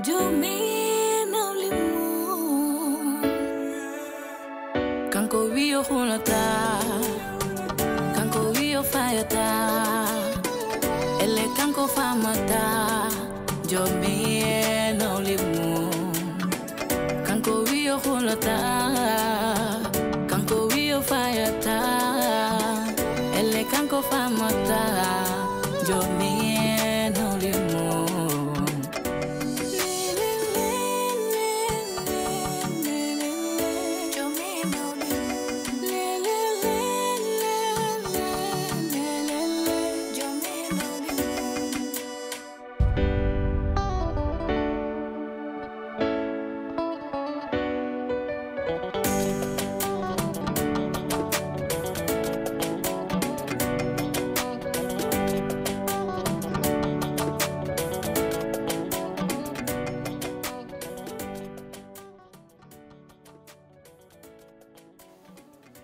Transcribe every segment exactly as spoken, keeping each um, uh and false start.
Jomi nawli mum. Kanko wi o hulata, kanko wi o fayata, elle kanko famata. Jomi nawli mum. Kanko wi o hulata, kanko wi o fayata, elle kanko famata. Jomi nawli mum.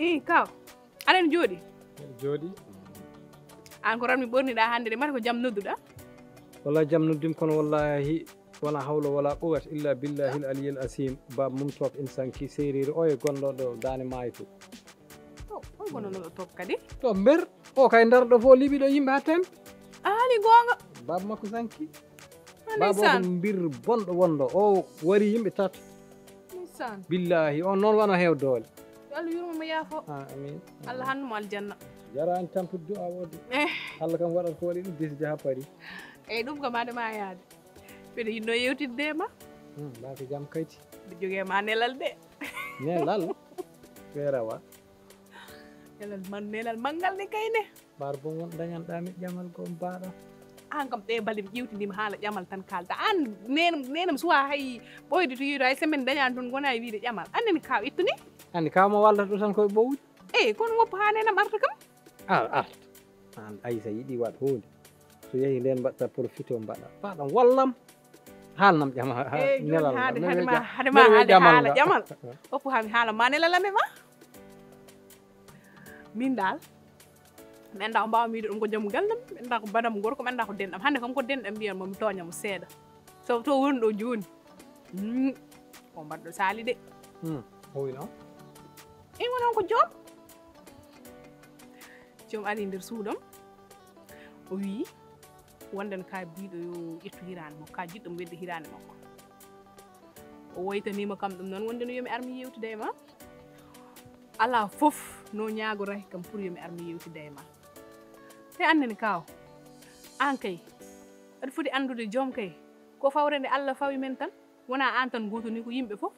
Ii, kaw. Aɗa en jooɗi? Eɗe jooɗi. Aan ko ran mi ɓorniɗa hannde de, mata ko jam nodduɗa? Walla jam noddimi, kono wallahi wala hawla wala quwwata illa billahil aliyil asim. Baaba mum top en sanki seriri o e gonɗo ɗo daane maayo to. To, oy gonɗo ɗo top kadi? To mber, o kay ndar ɗo fof liɓi ɗo yimɓe ha tembe. A haali goonga. Baaba makko sanki. Baaba o ko mbir bonɗo wonɗo. O wari yimɓe tato. Ndeysaan. Billahi, on noon wano heew doole. Yo Allah yurmo mo yaafo. Ah, amin. Allah hannu mo aljanna. Jarani tampude du'a o de. Eh. Allah kam waɗat ko waɗi ɗum, décidé ha paari. Eyyi, ɗum kam ade ma yaade. Mbiɗa yiɗno yewtidde e ma. Hmm, mbaa ko jam kayti. Mbiɗa jogii e ma nelal de. Nelal? Weerawa. Nelal man, nelal manngal ne kay ne. Mbar bon won dañanɗa mi ƴamal ko mbaɗa. An kam ɗe balɗe mi ƴewtindima haala ƴamal tan kalda. An nenam, nenam suwa hay ɓoyde to yiido hay semaine dañani toon gona e wiide ƴamal. An nani kaw ittuni? Anni kaw ma wallata ɗo tan koye ɓowdi. Eyi, kono woppa ha nenam arta kam. Ar, arta. An Aïssa yiɗi waɗ hunde. So yehi nden mbaɗta profité mbaɗa. Mbaɗam wallam. Haalnam ƴamal. Eyi, joni nelal. Haade, haade ma, haade ma haalde haala ƴamal. Oppu ha mi haala ma nelal am e ma. Min dal, mi annda ko mbawmi wiide ɗum ko joom gandam, mi annda ko badam gorko, mi annda ko denɗam. Hannde kam ko denɗam mbiyan mo mi tooña mo seeɗa. Sabu to woni ɗo jooni. Hmm. Ko mbaɗɗo saali de. Hmm. O wi noon? Imo noon ko joom. Joom ari nder suudam. O wi, wonde no ka biiɗo yo ƴettu hiraande makko, ka jiɗɗo mo wedde hiraande makko. O woytaniima kam ɗum noon, wonde no yo mi ar mi yewtida e ma. Alaa fof no ñaagoraki kam pour yo mi ar mi yewtida e ma. Te annene kaaw, aan kay, aɗa foti anndude joom kay, ko fawre nde Allah fawi men tan, wonaa aan tan gooto ni, ko yimɓe fof.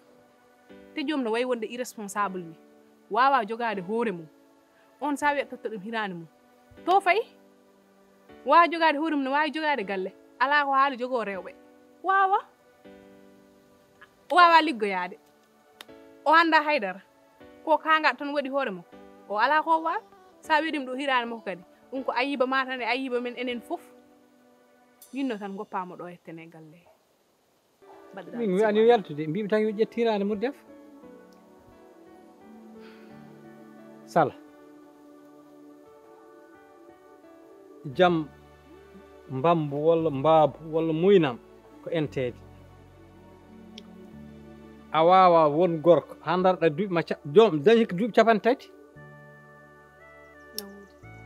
Te joom no wayi wonde irresponsable ni, waawaa jogaade hoore mum. On sa wiya totta ɗum hiraande mum. To fayi? Waawa jogaade hoore mum, ne waawi jogaade galle. Alaa ko haali jogoo rewɓe. Waawa. O waawaa liggoyaade. O anndaa haydara. Ko kaangaa tan waɗi hoore makko. O alaa ko o waawi. Sa wiyi ɗum ɗo hiraande makko kadi. Ɗum ko ayiba ma tan e ayiba men enen fof. Yinno tan ngoppaa mo ɗo e tene galle. Min mi ani yaltude, mbiimi tan yo ƴettu hiraande mum def. Sala. Jam mbambu walla mbaabu walla muynam ko enteede. A waawaa won gorko, haa ndarɗa duuɓi ma ca-, joom, dañi ko duuɓi capanɗe tati.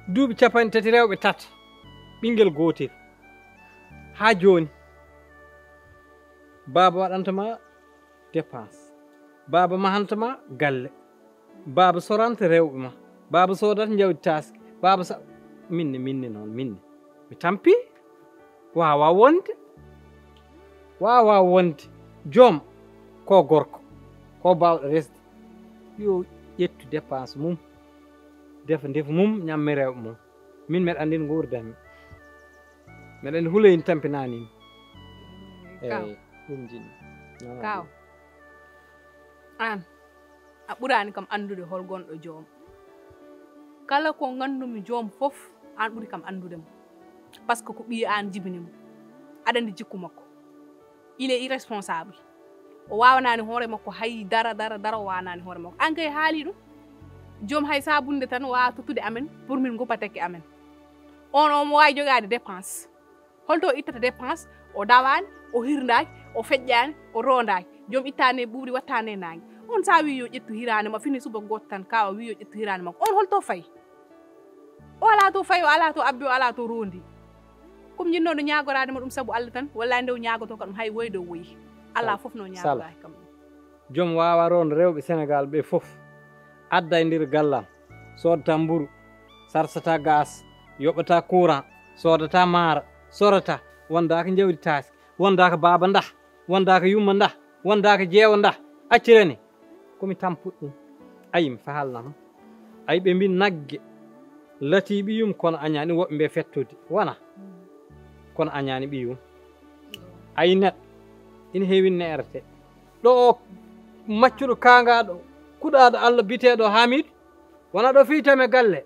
Duuɓi capanɗe tati, rewɓe tata, ɓinngel gootel. Haa jooni, baaba waɗanta ma dépense, baaba mahanta ma galle, baaba soranta rewɓe ma, baaba soodata njawdi taaske, baaba sa-, minne, minne noon, minne. Mi tampi, waawaa wonde, waawaa wonde, joom, ko gorko, ko baawɗo resde, yo ƴettu dépense mum, defa ndefu mum, ñamme rewɓe mum. Min mbeɗa anndi no nguurdanmi. Mbeɗa anndi huloy ne tampinaani mi. Kaw. Eey, ɗum njiɗmi. Noon Kaw. Aan, a ɓuraani kam anndude hol gonɗo joom. Kala ko nganndumi joom fof, aan ɓuri kam anndude mo. Parce que ko ɓiy aan jibini mo. Aɗa anndi jikku makko. Il est irresponsable. O waawanaani hoore makko hay dara, dara, dara o waawanaani hoore makko. Aan kay haali ɗum. Joom hay sabunde tan waawaa tottude amen pour min ngoppa tekke amen. On, omo waawi jogaade dépense. Holto o ittata dépense? O dawaani, o hirndaaki, o feƴƴaani, o roondaaki. Joom ittaani e ɓuuɓri, wattaani e naange. On, so a wii yo ƴettu hiraande ma, fini subaka gooto tan, ka o wii yo ƴettu hiraande makko. On, holto fayi? O alaa to fayi, o alaa to abbi, o alaa to roondi. Ko mi jinnooɗo ñaagoraade ma ɗum sabu Alla tan, wallaahi nde o ñaagotoo ka ɗum, hay woyde o woyi. Alaa fof no ñaagoraaki kam ɗum. Joom waawaa roonde rewɓe Senegaal ɓe fof. Adda e nder gallam, soodata mburu, sarsata gaas, yoɓata courant, soodata maaro, sorata, wondaaka njawdi taaski, wondaaka baaba ndah, wondaaka yumma ndah, wondaaka jeewo ndah, accirani. Ko mi tampuɗo ɗum. Ayi, mi faalnama. Ayi, ɓe mbi nagge latii ɓiyum, kono añaani woɓɓe mbe fettude. Wona? Kono añaani ɓiyum. Ayi, neɗɗo ina heewi ne'rete. Ɗo o maccuɗo kaangaaɗo, kuɗaaɗo Alla biyeteeɗo Hamiidu, wona ɗo fiytam e galle.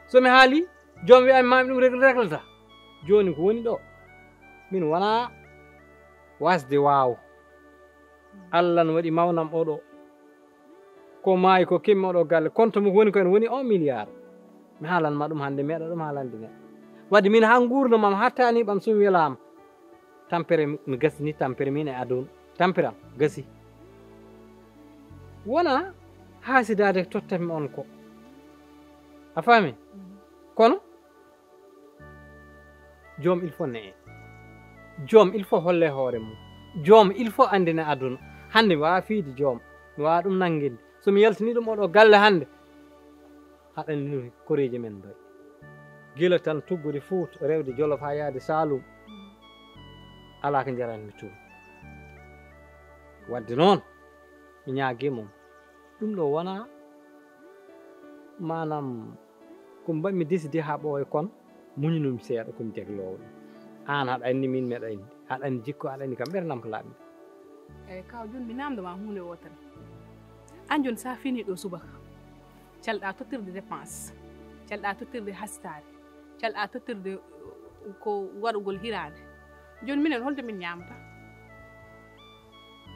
So mi haali, joom wiya mi maami ɗum reg-, reglata. Jooni ko woni ɗo? Min wona wasde waaw. Alla no waɗi mawnam oɗo. Ko maayi ko kemmi oɗo galle. Konto mo ko woni ko en woni un milliard. Mi haalan ma ɗum hannde, meeɗa ɗum haalande neɗɗo. Waɗi min haa nguurndam am, haa taaniiɓam so mi welaama. Tampere mi gasni, tampere min e aduna. Tamperam gasi. Wona haasidaade tottatmi on ko. A faami? Kono joom il faut ne'e. Joom il faut holle hoore mum. Joom il faut anndina aduna. Hannde mi waawaa fiyde joom. Mi waawaa ɗum nannginde. So mi yaltini ɗum oɗo galle hannde, haɗani ɗum koreeji men mbayi. Gila tan tuggude Fuuta, rewde Jolof haa yahde Saalum. Alaa ko njaranmi toon. Wadde noon, mi ñaagii mon. Ɗum ɗo wona, maanaam, ko mbaɗmi décidé haa ɓooya, kono muñunumi seeɗa, ko mi degloowo ɗum. Aan haɗa anndi, min meɗa anndi. Haɗa anndi jikko, haɗa anndi kam, ɓernam ko laaɓmi. Eey, kaw, jooni mi naamndo ma huunde wootere. Aan jooni, so a finii ɗo subaka, calɗa tottirde dépense, calɗa tottirde hasitaare, calɗa tottirde, uh, ko waɗugol hiraande. Jooni minen, holto min ñaamata?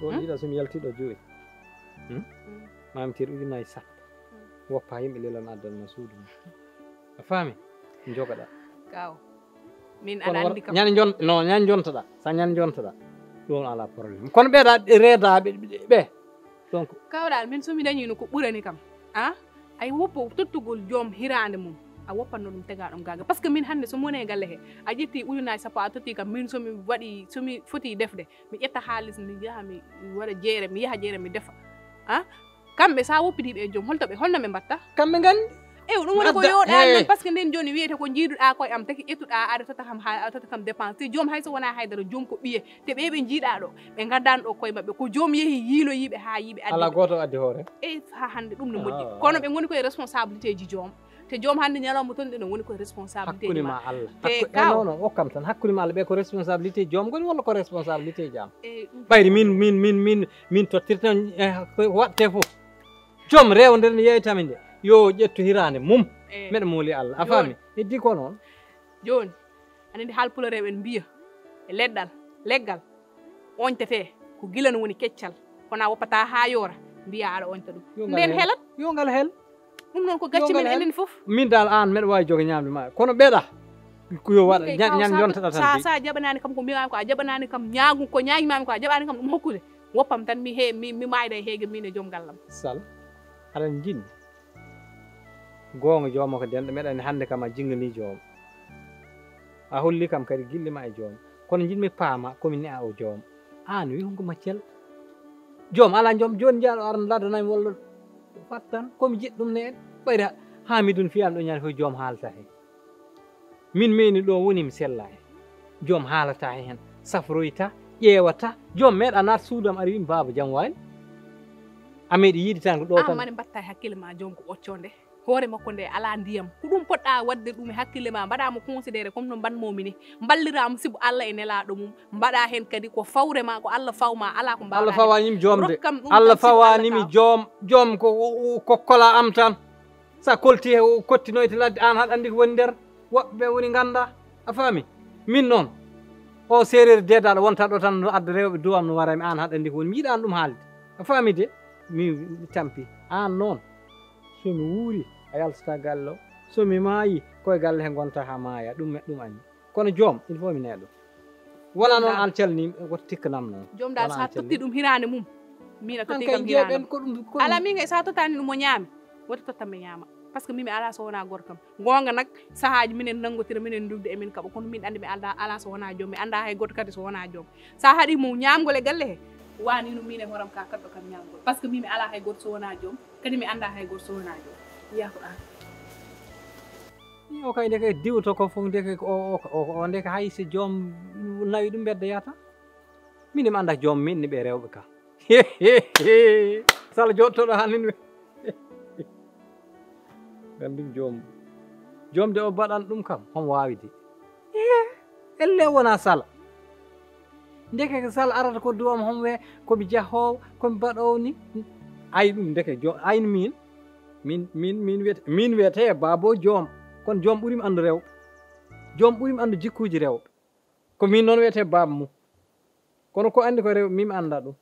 Ɗo Hmm? Jiiɗa, so mi yaltii ɗo jooni, hmm? Hmm. Maa mi tir ujunnaaji sappo. Hmm. Woppa yimɓe lelon addan ma suudu ma. A faami? Njogoɗa. Kaw. Min aɗa anndi kam. Ñande jon-, no, ñande jontoɗa. Sa ñande jontoɗa. Ɗum alaa problème. Kono ɓeeɗa reedaaɓe ɓe. Donc. Kawɗal, min so mi dañiino ko ɓurani kam. Ah? Ay woppo tottugol joom hiraande mum. A woppanno ɗum tegaa ɗum gaaga. Parce que min hannde so mi woni e galle he, a ƴetti ujunnaaji sappo a totti kam. Min so mi waɗi, so mi foti defde, mi ƴetta haalis, mi yaha mi waɗa jeere, mi yaha jeere mi defa. Ah? Kamɓe, so a woppidiiɓe e joom, holto ɓe, holno ɓe mbatta? Kamɓe nganndi. Eyo, ɗum woni ko yooɗaani noon, parce que nden jooni wiyete ko njiiduɗaa koye am, taki ƴettuɗaa aɗa tota kam, haa aɗa tota kam dépense. Te joom hay so wonaa haydara, joom ko ɓiye. Te ɓe ɓe njiiɗaa ɗo, ɓe ngaddaani ɗo koye maɓɓe. Ko joom yehi yiiloyii ɓe haa yii ɓe addi. Alaa gooto addi hoore. Eyi, haa hannde ɗum no moƴƴi. Ah. Kono ɓe ngoni koye responsabilité ji joom. Te joom hannde ñalawma toon ɗen woni ko responsabilité ji ma. Hakkunde ma Allah. Te hakku-, eh, kaw. Non, non, okkam tan. Hakkunde ma Allah, ɓe ko responsabilité joom ngoni walla ko responsabilité ji am? Eh, ɗum ɓayri min, min, min, min, min tottirta, eh, ko waɗte fof. Joom rewde nde yeeytami nde. Yo ƴettu hiraande mum. Eh. Meɗa mooli Allah. A faami? Heddi ko noon. Jooni, aɗa anndi haal pulareeɓe en mbiya, e leɗɗal, leggal, oñtetee ko gila no woni keccal, kono a woppataa haa yoora, mbiyaa aɗa oñta ɗum. Yo ngal hel. Nden helat. Yo ngal hel. Ɗum noon ko gacce men enen fof. Min dal aan, meɗa waawi jogo ñaamde ma. Kono ɓeeɗa, ko yo waɗa, ña-, ñan jontoɗa tan sa, dey. Sa jaɓanaani kam ko mbiyaami ko, a jaɓanaani kam ñaagu, ko ñaagmaami ko, a jaɓaani kam ɗum hokkude. Woppam tan mi he-, mi, mi maayda e heege min e joom ngallam. Sal, aɗa jiɗmi. Goonga jooma ko denɗo, meɗa anndi hannde kam a jinganii jooma. A holli kam kadi gilli ma e joom. Kono jiɗmi paama ko mi ne'a o joom. Aan wi honko maccel? Joom alaa joom, jooni njaaɗo aran laddanami walla fat tan, ko mi jiɗ ɗum ne en. Ɓayri Hamidun fiyam ɗo ñande fof joom haalata he. Min meni ɗo woni mi sella he. Joom haalata he hen, safroyta, ƴeewata. Joom meeɗa naat suudam ari wim baaba jam waali. A meeɗi yiide tan ko ɗo tan. Aan mani mbatta e hakkille ma joom ko ɓocconde. Hoore makko nde alaa ndiyam. Ko ɗum poɗɗa waɗde ɗum e hakkille ma, mbaɗa mo considéré comme no mbaɗmomi ni. Mballira mo sibu Allah e nelaaɗo mum. Mbaɗa heen kadi ko fawre ma, ko Allah faw ma, alaa ko mbaawɗa heen. Allah fawanimi joom de. Rokkam ɗum Allah tan sibu Allah fawanimi ka. Joom, joom ko, ko kola am tan. Sa kolti he, o kottinoyte ladde, aan haɗa anndi ko woni nder. Woɓɓe woni ngannda. A faami? Min noon, o seereer deedaaɗo wonta ɗo tan no adda rewɓe duwam no warami, aan haɗa anndi ko woni. Mi yiɗaani ɗum haalde. A faami de? Mi, mi tampi. Aan noon, so mi wuuri, a yaltata galle o. So mi maayi, koye galle he ngonta haa maaya. Ɗum, ɗum anndi. Kono joom, il faut mi neɗɗo. Wona noon an calni, woto tikkanam noon. Joom dal sa totti ɗum hiraande mum, mina totti kam hiraande. Ala min kay sa tottani ɗum o ñaami, woto tottam mi ñaama. Parce que min mi ala so wona gorkam. Goonga nak, sahaaji minen nanngotira, minen ndugde e min kaɓa, kono min anndi mi alda, ala so wona joom, mi annda hay gooto kadi so wona joom. Sa haɗi mo ñaamgol e galle he, wani no min e hooram ka kaɗɗo kam ñaamgol. Parce que min mi ala hay gooto so wona joom, kadi mi annda hay gooto so wona joom. Iya ko an. Iyo kay ndeke diwto ko fof ndeke o, o, o, o ndeke hay so joom nawi ɗum mbedda yata. Min mi annda joom min ni ɓe rewɓe ka. Sala jottoɗo hanin ɓe. Gandum joom. Joom de o baɗan ɗum kam, hom wawi de. Eh, elle wona sala. Ndeke ko sala arata ko duwam hom we, ko mi jahoowo, ko mi baɗoowo ni. Ay ɗum ndeke jo-, ay min. Min, min, min wiyete, min wiyete baabo joom. Kono joom ɓuri mi anndu rewɓe. Joom ɓuri mi anndu jikkuuji rewɓe. Ko min noon wiyete baaba mum. Kono ko anndi ko rewɓe, min mi annda ɗum.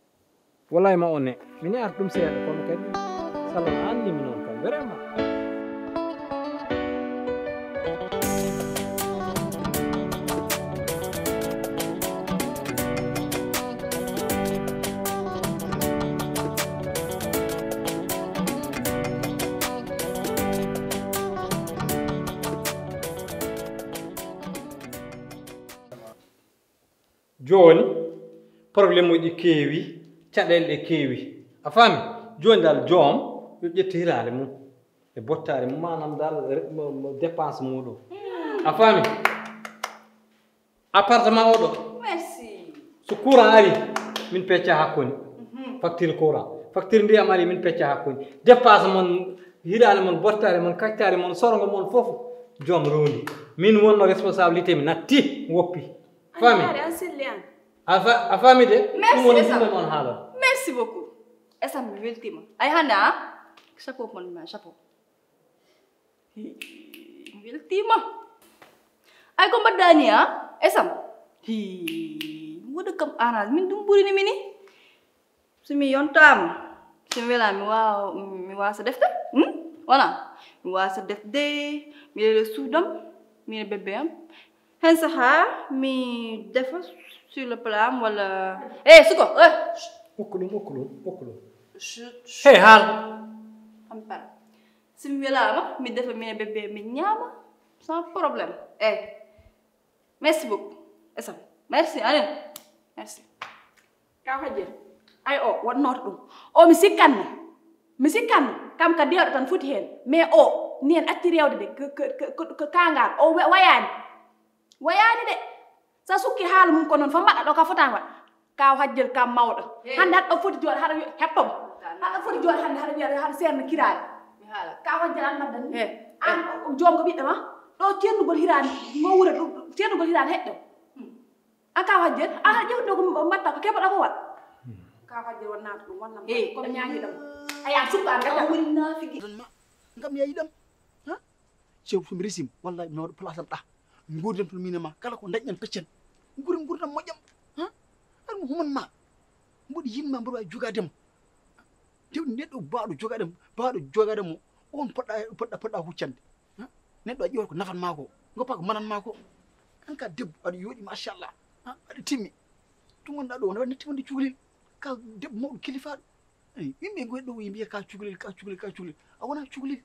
Wallahi ma o ne. Min arta ɗum seeɗa, kono kadi sala no anndi mi noon kam, vraiment. Jooni, problème uji keewi, caɗeele ɗe keewi. A faami? Jooni dal, joom yo ƴettu hiraande mum e bottaari mum, maanaam dal, re-, mo, mo dépense muuɗum. A faami? Appartement o ɗo. Merci. So courant ari, min pecca hakkunde. Mhm. Facture courant. Facture ndiyam ari, min pecca hakkunde. Dépense mon, hiraande mon, bottaari mon, kaccaari mon, sorgo mon fof, joom rondi. Min wonno responsabilité, mi natti, woppi. Faami? An yaari, an selli an. A fa-, a faami de? Merci, ɗum woni Esam. Ɗum woni on haala. Merci beaucoup. Esam, mi weltima. Ay hannde, a? Chapeau mon ma, chapeau. Hi, mi weltima. Ay ko mbaɗɗa ni, a? Esam. Hi, mi waɗa kam arrange. Min ɗum ɓuri ni mini. So mi yontaama, so mi welaama, mi waawa, mi waasa defde, hmm? Wona? Mi waasa defde, mi lele suudam, min e bébé am. Hen sahaa, mi defa sur le plat am walla, eh, suko, eh! Okku ɗum, okku ɗum, okku ɗum. Hey, haal. Ampara. So mi welaama, mi defa, min e bébé am, min ñaama, sans problème. Eh. Merci beaucoup. Esam. Merci, anen. Merci. Ka hojje. Ay o, wonnooto ɗum. O mi sikkanno. Mi sikkanno. Kam ka dewɗo tan foti heen. Mais o, ni en acci rewde de, ko, ko, ko, ko, ko kangal. O wa-, wayaani. Wayaani de. Sa sukki haala mum ko noon, fa mbaɗa ɗo ka fota waɗ. Ka hojjel kam mawɗo. Hey. Hannde haɗa ɗo foti jooɗo, haɗa wiya heɓɓam. Haɗa foti jooɗo hannde, haɗa wiya, haɗa seerna kiraari. Mi haala. Ka hojjel an mbaɗda ni. Hey. An, hey. Joom ko ɓiɗɗo ma. Ɗo ceernugol hiraani, ngo wuro ɗum, ceernugol hiraani heɗɗo. Hmm. An ka hojjel, an haɗa ƴewtude ko mbaɗta ko keɓoɗa ko waɗ. Ka hojjel won naata ɗum, won nam. Hey. Ko mi ñaagi ɗam. A yaa sukka an gadda. Woni naafigi. Ngam yayi ɗam. Ha? Cew, so mi resima, wallahi, mi nawɗo place am ɗa. Nguurden toon min e ma, kala ko dañɗen peccen. Nguurden nguurndam moƴƴam. Ha? Aɗa mo human ma. Mboɗo yiɗma, mboɗo waawi jogaade mo. Tewde neɗɗo baawɗo jogaade mo, baawɗo jogaade mo, on poɗɗa, poɗɗa, poɗɗa huccande. Ha? Neɗɗo a ƴeewata ko nafan ma ko, goppa ko manan ma ko. An ka debbo, aɗa yooɗi, machallah. Ha? Aɗa timmi. To ngonɗa ɗo, wona waɗi netti wonde cukalel. Ka debbo mawɗo kilifaaɗo. Eyi, yimɓe ngoy ɗo, ɓe mbiya ka cukalel, ka cukalel, ka cukalel. A wona cukalel.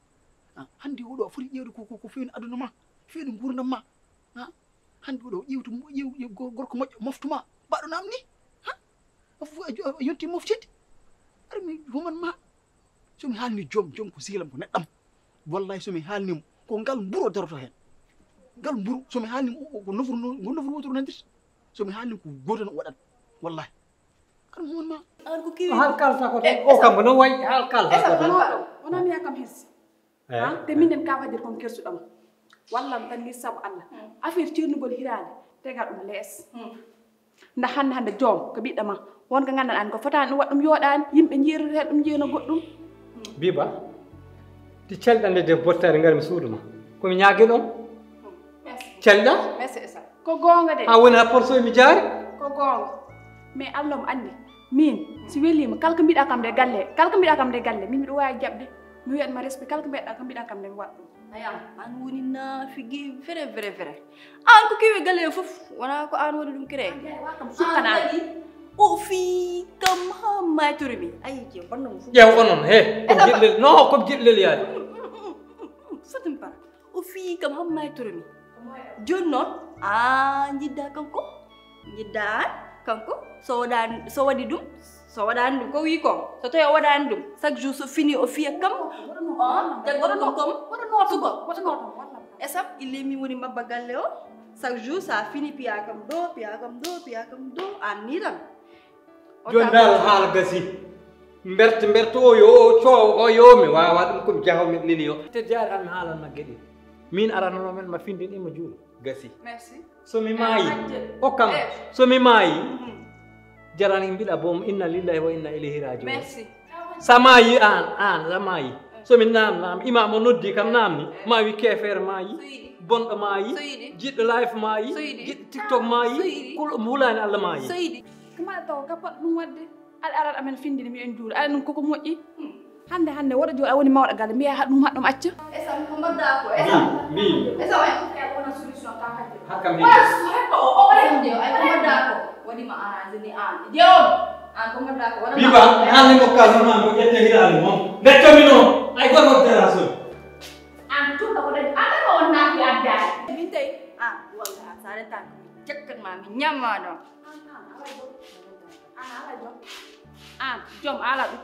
Ah, hannde oɗo a foti ƴeewde ko, ko, ko feewni aduna ma, feewni nguurndam ma. Ah, hannde oɗo ƴeewtu mo, ƴeew, ƴeew go-, gorko moƴƴo, moftu ma, mbaɗo nam ni? Ha? A fu-, a jo-, a yonti moftinde? Aɗa mi human ma. So mi haalni joom, joom ko sehil am, ko neɗɗo am. Wallahi so mi haalni mo, ko ngal mburu o daroto heen. Ngal mburu, so mi haalni mo, ko nofru no, ko nofru wotoro nandirta. So mi haalni ko gooto no waɗat. Wallahi. An mon ma. An ko kewi. Hal kalta ko. Eh, o kam no way hal kalta ko. Esa, wona mi yakam hirsi. Eh, ha? Te eh. Minen ka fajir kon kersuɗam. Wallam tan ni sabu Allah. Hmm. Affaire ceernugol hiraande, tega ɗum lees. Hmm. Nda hannde hannde joom ko ɓiɗɗo ma. Won ko nganndan an ko fotaani ɗum waɗ ɗum yooɗaani. Yimɓe njiirata heen ɗum njiina goɗɗum. Biba, ti calɗande de bottaari ngar mi suudu ma. Ko mi ñaagi ɗon. Merci. Calɗa? Merci, Esa. Ko goonga de. Ha woni ha porso mi jaari? Ko goonga. Mais Allah mo anndi. Min, si weliima, kala ko mbiɗa kam de galle, kala ko mbiɗa kam de galle, min mbiɗa waawi jaɓde. Mi wiyat ma respect, kala ko mbiɗɗa kam, mbiɗa kam nde mi waɗa ɗum. Aya, an woni naafigi vrai, vrai, vrai. An ko kewi galle o fof, wona ko an waɗi ɗum créé. An kadi wa kam sukkana. An kadi o fii kam ha maytori mi. Ayi, je bonno mo fof. Ƴeew onon, he, ko jiɗlel, non, ko jiɗlel yaade. Satin pa. O fii kam ha maytori mi. Jooni noon, a jidda kanko. Jidda an, kanko, so waɗani, so waɗi ɗum, so waɗani ɗum, ko wi ko, so tawi o waɗani ɗum, chaque jour so fini o fiya kam, on, jaggoto ɗum kam, suko, suko. Esam, il est mi woni mbabba galle o, chaque jour sa fini piya kam ɗo, piya kam ɗo, piya kam ɗo, an ni tan. O Jooni ta- dal haala gasi. Mberte, mberte o yo, o coowo o yo, mi wawa ɗum ko mi jaho mi nini yo. Te jaari an mi haalan ma geɗe. Min arano men ma findin imma juulo. Gasi. Merci. So mi maayi, hojje. Okkam. Eh. So mi maayi, jarani mbiɗa boom, inna lillahi wa inna ilayhi rajiun. Merci. Sa maayi an, an, sa maayi. So mi naam, naam, imam o noddi kam naamni, ma wi keefeer maayi, bonɗo maayi, jiɗɗo live maayi, jiɗɗo TikTok maayi, kul mo hulani Allah maayi. Ko mbaɗa taw ka poɗɗo ɗum waɗde? Aɗa arat amen findini mi en juulo. Aɗa ɗum koko moƴƴi. Hannde, hannde, woɗo jooɗi, a woni mawɗo galle, mbiya haɗ ɗum, haɗ ɗum acca. Esam, ko mbaɗɗa ko? Esam. Mbi, mbi. Esam, ay, ko kay wona solution ka hajjo. Hakkam wala hikka. Su hekka o, o, o hemde, ay, ko mbaɗɗa ko? Waɗi ma arrangé ni an. Jeewom, an ko mbaɗɗa ko? Waɗa biba, ma hannde mo ka non, an ko ƴette hiraani mo. Ndecco mi non, ay, ko mo dara so. An ko tuɗɗo ko ɗen, an ko on naati addaani. Min tawi, an, walla, sa rentan ko mi jekkat ma, mi ñamma ɗon. An, an, ala ɗo. An, ala ɗo. An, jom, ala ɗum.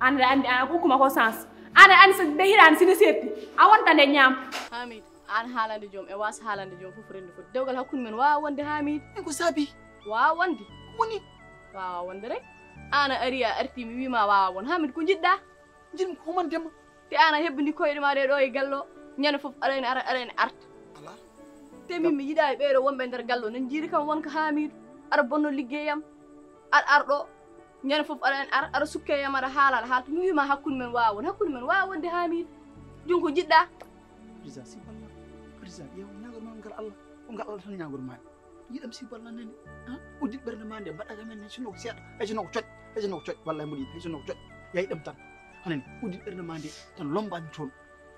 An aɗa anndi an ko ukkuma ko sens. An aɗa anndi so nde hiraani sini seetti. A wonta nde ñaam. Hamid, an haalande joom e was haalande joom fof renndi foti. Dewgal hakkunde men waawa wonde Hamid. Min ko saabi? Waawa wonde. Woni? Waawa wonde rek. An a ari a arti mi wiima waawa won. Hamid ko njiɗɗa? Njiɗmi ko humande ma. Te an a hebbini koyɗe ma ɗe ɗo e gallo. Ñande fof aɗa en ara, aɗa en arta. Ala. Te min mi yiɗaani ɓeeɗo wonɓe nder gallo. Nan jiiri kam wonko Hamidou. Aɗa bonno liggeyam. Aɗa ar ɗo, ñande fof aɗa en ar, aɗa sukke yam, aɗa haala, aɗa haalta. Mi wiima hakkunde men waawa won, hakkunde men waawa wonde Hamidou. Jooni ko njiɗɗa? Président, si balla. Président, ƴeew, ñaagor ma ngal Allah. Ko ngal Allah tan ñaagor ma. Yiɗam si balla nani. Ha? Uddit ɓernde ma nde, mbaɗa ka men, hay sinno ko seeɗa, hay sinno ko coƴ, hay sinno ko coƴ. Wallahi mboɗo yiɗi, hay sinno ko coƴ. Yaa yiɗam tan. Hanani, uddit ɓernde ma nde, tan lombami toon.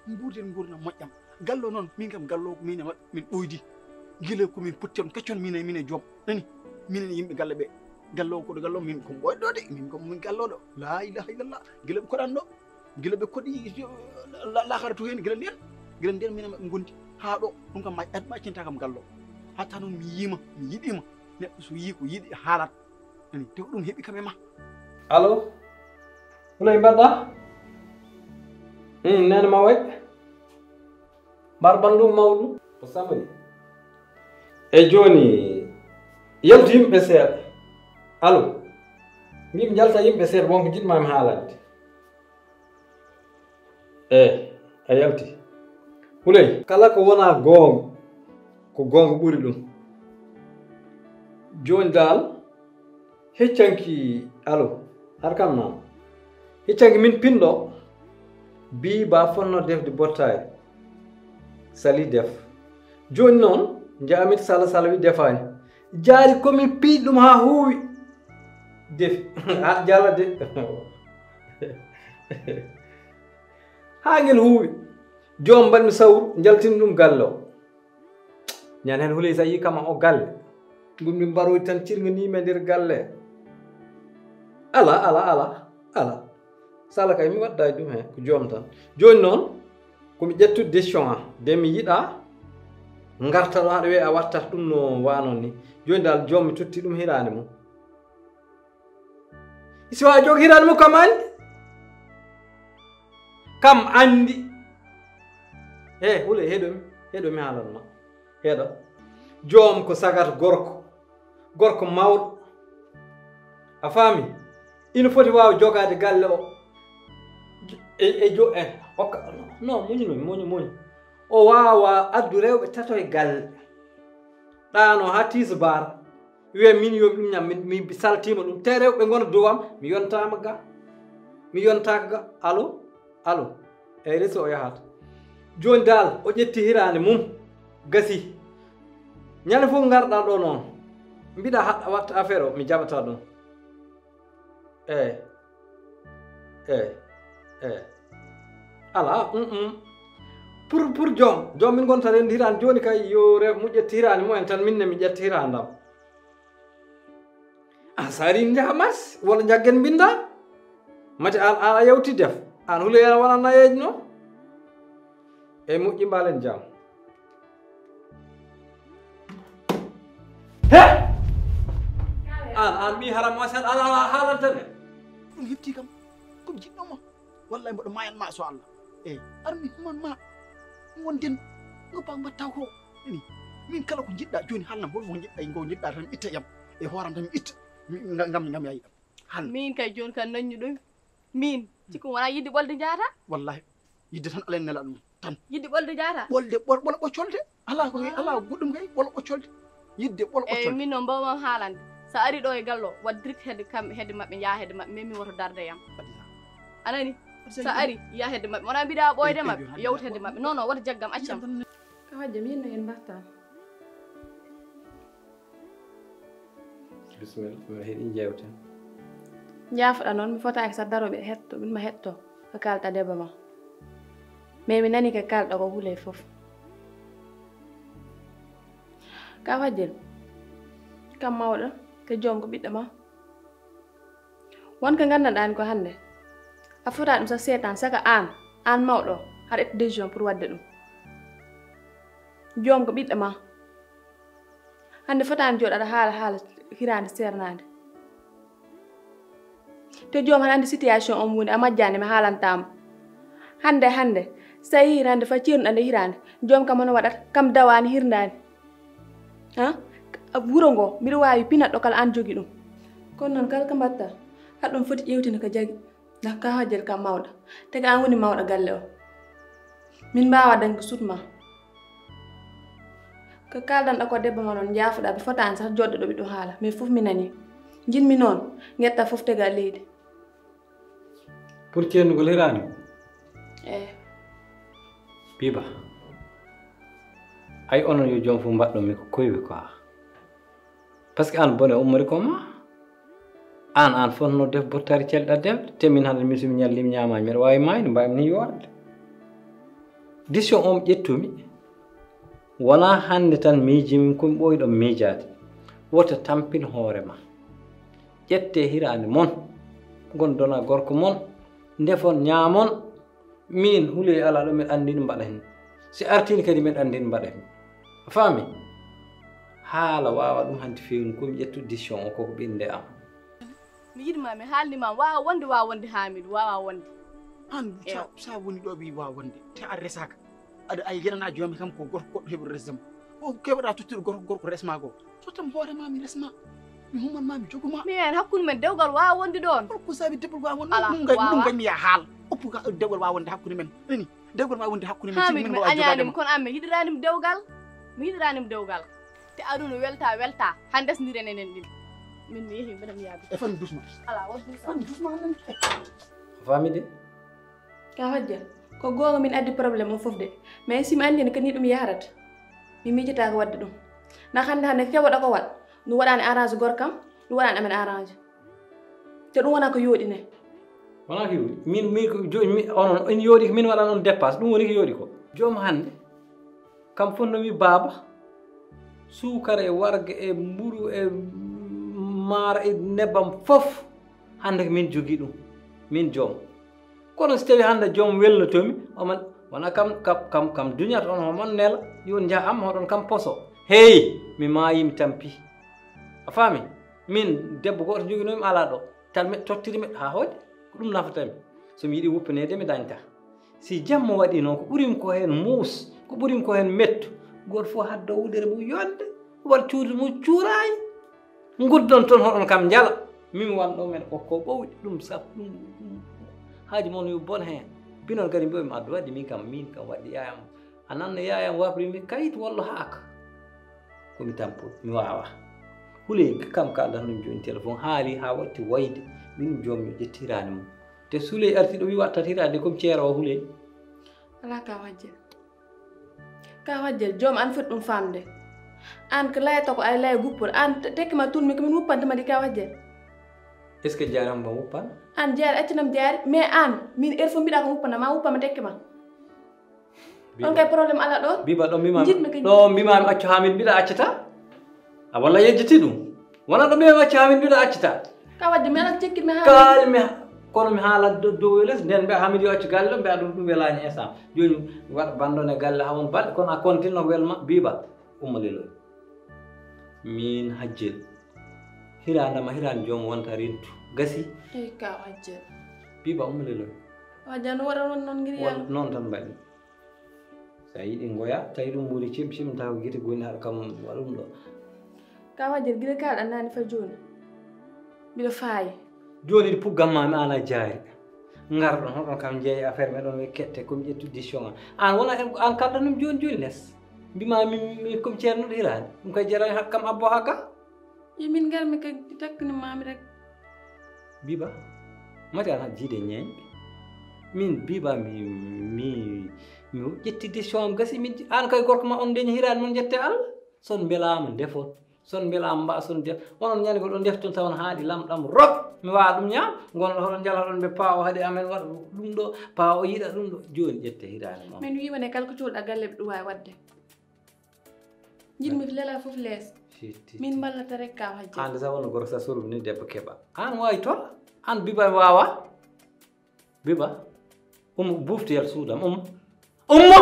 Nguurden nguurndam moƴƴam. Gallo noon, min kam gallo ko min e maɓɓe, min ɓooydi. Gila ko min potti on, kecci on min e, min e joom. Nani? Minen yimɓe galle ɓe. Gallo ko ɗo gallo, min ko ɓooyɗo de, min ko min gallo ɗo. La ilaha illallah. Gila ɓe koɗan ɗo. Gila ɓe koɗi la-, lakara to heen, gila ndeen. Gila ndeen min e maɓɓe ngondi. Haa ɗo, ɗum kam ma, ma accinta kam gallo. Hatta noon mi yiima, mi yiɗiima. Neɗɗo so yii ko yiɗi haalat. Nani? Te ko ɗum heɓi kam e ma. Allo? Hulay mbaɗɗa? Hmm, nene ma way? Mbar ɓanndu mawɗu? Ko samri. E jooni, yaltu yimɓe seeɗa. Allo? Mbiimi njalta yimɓe seeɗa, wonko njiɗ-maa mi haalande. Eey, a yalti. Huley, kala ko wonaa goonga, ko goonga ɓuri ɗum. Jooni daal, heccanki, allo, har kam naam. Heccanki min pinɗo, bii ba fotnoo defde bottaari. Sali def. Jooni noon, njaamit sala sala wi defaani. Jaari ko min piiɗi ɗum haa huuwi. Defi. Haa jala de. Haa ngel huuwi. Joom mbaɗmi sawru, njaltini ɗum galle o. Ñande heen Huley sa yii kam o galle. Ngun min mbaroy tan cirŋaniima e nder galle. Ala, ala, ala, ala. Sala kay mi wadda e ɗum heen, ko joom tan. Jooni noon, ko mi ƴettude décision am. De mi yiɗa ngarta ɗo haɗa wiya a wattat ɗum no wanon ni. Jooni dal joom mi totti ɗum hiraande mum. Si wa jogi hiraande mum kam anndi. Kam anndi. He, Huley, heɗo mi, heɗo mi haalan ma. Heɗo. Joom ko sagat gorko. Gorko mawɗo. A faami? Ina foti waawa jogaade galle o. E, e jo-, e, hokka, non, muñu non, muñu, muñu. O waawa addu rewɓe tato e galle. Ɗaano haa tisbaar. Wiya min yo ɗum ñam, min, min saltiima ɗum. Te rewɓe ngona dow am, mi yontaama ga. Mi yontaaka ga. Allo? Allo? Eey, reso o yahaata. Jooni daal, o ƴetti hiraande mum. Gasi. Ñande fof ngarɗaa ɗo noon. Mbiɗa haɗa watta affaire o, mi jaɓata ɗum. Eey. Eh, eh. Ala, mm, mm. Pour, pour joom, joom min gonta renndi hiraande jooni kay yo rew moƴƴetti hiraande mumen tan min ne mi ƴetta hiraande am. An so ari njaha mars, walla njaggen mbinnda. Mate an, an a yawti def. An hule yana wona nayeejo no. Ey moƴƴi mbaalen jam. He! An, an ɓii haram machallah, ala, ala haalanta ne. Ɗum hefti kam. Ko mi jiɗɗo ma. Wallahi mboɗo mayan ma so Allah. Eyi, ar mi human ma. Wonden. Ngo ba mbatta ko. Ini. Min kala ko jiɗɗa joni haalnam holko jiɗɗa ngo jiɗɗa tan itta yam. E hooram tan itta. Mi- nga- ngam ngam yayi ɗam. Hal. Min kay joni kan nanñu ɗum. Min. Cikkumi wona yidde ɓolde jaata. Wallahi. Yidde tan alen nela ɗum. Tan. Yidde ɓolde jaata. Ɓolde ɓol ɓol ɓoccolde. Ala ko ala goɗɗum kay ɓol ɓoccolde. Yidde ɓol ɓoccolde. Eyi min noon mbawmam haalande. So ari ɗo e gallo waɗ direct hedde kam hedde maɓɓe njaha hedde maɓɓe mais min woto darde yam. Anani? So ari ya hedde maɓɓe wona mbiɗa ɓooyde maɓɓe yawta hedde maɓɓe non non wota jaggam accam. Ka hojja mi hinno hen mbattan. Bisimilla mi heɗi jewte. Njaafoɗa noon mi fotaaki sa daro mbiɗa hetto mbiɗma hetto ko kalta debbo ma. Mais mi nani ko kalɗa ko huule fof. Ka fajjel kam mawɗo ko joom ko ɓiɗɗo ma. Won ko nganndanɗaani ko hannde a fota ɗum sa seetaan saka aan aan mawɗo haɗa ƴetta décision pour waɗde ɗum. Joom ko ɓiɗɗo ma. Hannde fotaani jooɗo aɗa haala haala hiraande seernaande. Te joom hannde situation on woni a majjaani mi haalantaama. Hannde hannde sa yehii hannde fa ceernuɗa nde hiraande joom kam hono waɗata kam dawaani hirndaani. Ha wuro ngo mbiɗa waawi pinatɗo kala aan jogi ɗum. Kono noon kala ko mbatta haɗa ɗum foti ƴeewtinde ko jagi. Ndax ka hojjel kam mawɗo tagi an woni mawɗo galle o. Min mbaawa dañde sut ma. Ko kaaldanɗa ko debbo ma noon njaafoɗa ɓe fotaani sah joɗɗo ɗo ɓe ɗum haala mais fof mi nani. Jinmi noon ngetta fof tega leydi. Pour ceernugol hiraani. Eyi. Biba. Ay onon yo joom fof mbaɗɗon mi ko koywi quoi. Parce que an bone ummori ko ma. An an fotno def bottari celɗa def te min hannde min somi ñallim ñamaji mbiɗa wawi mayde mbawmi ni yoorde. Décision on ƴettumi wona hannde tan miijimi komi ɓooyɗo miijaade. Wota tampin hoore ma. Ƴette hiraande mon. Ngon dona gorko mon. Ndefon ñaamon. Min huule ala ɗo min anndin mbaɗa hen. Si artini kadi min anndin mbaɗa hen. A faami? Haala waawa ɗum hanti feewni ko mi ƴettu décision o koko ɓinnde am. Mi yiɗma mi haalnima waawa wonde waawa wonde haamidu waawa wonde. An sa woni ɗo ɓi waawa wonde te a resaka aɗa ay yenana joomi kam ko gorko goɗɗo heɓi resdema o keɓaɗa tottude gorko gorko resma goo. Sottam hoore ma mi resma. Mi human ma mi joguma. Mi en hakkunde men dewgal waawa wonde ɗoon. Holko saabi debol waawa wonde ɗum gay ɗum gay mi ya haal. Oppu ka dewgal waawa wonde hakkunde men. Nani? Dewgal waawa wonde hakkunde men. Haamidu men añaanima kono an mi yiɗiraanima dewgal. Mi yiɗiraanima dewgal. Te aduna welta welta han ndesndiren enen ɗin. Min mi yehi mbeɗa mi yaabi. E fan dusma. Ala won dusma. Fan dusma nan. Famide. Ka hojja ko goonga min addi problème o fof de mais si mi anndi ne kadi ni ɗum yahrata. Mi miijataako waɗde ɗum. Na hannde hannde kewoɗa ko waɗ ɗum waɗaani arrange gorkam ɗum waɗaani amen arrange. Te ɗum wona ko yooɗi ne. Wona ko yooɗi min min ko jooni onon en yooɗi ko min waɗan on dépasse ɗum woni ko yooɗi ko. Joom hannde kam fof no wi baaba suukara e warga e mburu e maara e nebam fof hannde ko min jogii ɗum min joom. Kono so tawi hannde joom welnotomi oman wona kam kam kam duñata on homon nela yon njaha am hoɗon kam poso. Hey mi maayi mi tampi. A faami? Min debbo gooto joginoomi alaa ɗo tan mi tottiri mi haa hoode. Ko ɗum nafatami. So mi yiɗi woppineede mi dañta. Si jamma waɗi noon ko ɓurimi ko heen muus ko ɓurimi ko heen mettu. Gooto fof haddo wudere mum yonde waɗ cuuɗi mum cuuraayi. Nguddon toon hoɗon kam njala. Min wanɗo men okko ɓowɗi ɗum saf ɗum. Haaji mon yo bon heen. Binon kadi mbiyomi addu waɗde min kam min kam waɗde yaayam. A nanna yaayam wafri mi kayit walla haaka. Komi tampo mi waawa. Huley kam ka Allah ɗum jooni téléphone haali haa watti wayde min joom mi ƴettiraani mo. Te suley arti ɗo wi wattat hiraade komi ceero o huley. Alaa ka wajjel. Ka wajjel joom an foti ɗum famde. An ko layata ko ay laya guppol an tekki ma tulmi ko min wuppanta madi ka wajjel. Est-ce que jaari am ma wuppan? An jaari accanam jaari, mais an min heure fof mbiɗa ko wuppana ma, wuppama tekke ma. On kay problème ala ɗon. Biba ɗo mbima jiɗmi kay ɗo mbimami accu ha min mbiɗa accata. A walla yejjiti ɗum. Wona ɗo mbimami accu ha min mbiɗa accata. Ka wadde mi ala cekkitmi ha kalmi. Kono mi haala dow e les nden mbiya hamid yo accu galle ɗo mbiya ɗum ɗum welani esam. Joni waɗa bandon e galle ha won balɗe kono a continno welma biba. Umma leloy. Min hajjel. Hirandama hirande joom wonta rintu gasi. Eyi ka hajjel. Biba umma leloy. Hajja no waɗa won noon ngir yalla. Noon tan mbaɗi. So a yiɗi ngoya tawi ɗum ɓuri cim cim taw gite goni haɗa kam waɗum ɗo. Ka wajir gila kaɗa nani fa joni. Mbiɗo faayi. Joni ɗi puggamma mi ana jaari. Ngarɗon hoɗon kam jeeyi affaire meɗon wi kette komi ƴettu décision an. An wona an kalɗa ɗum joni joni les. Mbima min min komi ceernuɗo hirani. Ɗum kay jarani hakkam abbo hagga. Yo min ngar mi kay takkani mami rek. Biba mati an haɗa jiide ñeeñɓe. Min biba mi mi mi ƴetti décision am gasi min an kay gorko ma on ndeñi hirani mon jette Allah. Son mbelama ndefon. Son mbelama mba son def onon ñande ko ɗo defton tawon haaɗi lamɗam rok mi wawa ɗum ñaam. Gonɗo hoɗon jala hoɗon ɓe pawo haɗi amen waɗa ɗum ɗo pawo yiɗa ɗum ɗo. Joni ƴette hirani mon. Min wima ne kala ko cohluɗa galle ɓe ɗum wawi wadde. Jiɗmi lelal fof lees. Min mballata rek kaw hajja. Hande sa wonno gorko sa sorumi ni debbo keɓa. An wawi toon. An biba wawa. Biba. Umma buftiyal suudam umma. Umma.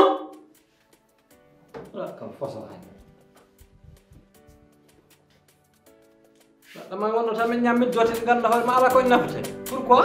Wala kam foso hande. Ɗama wonno tan min ñammin doten ganda hoore ma ala koye nafate. Pourquoi?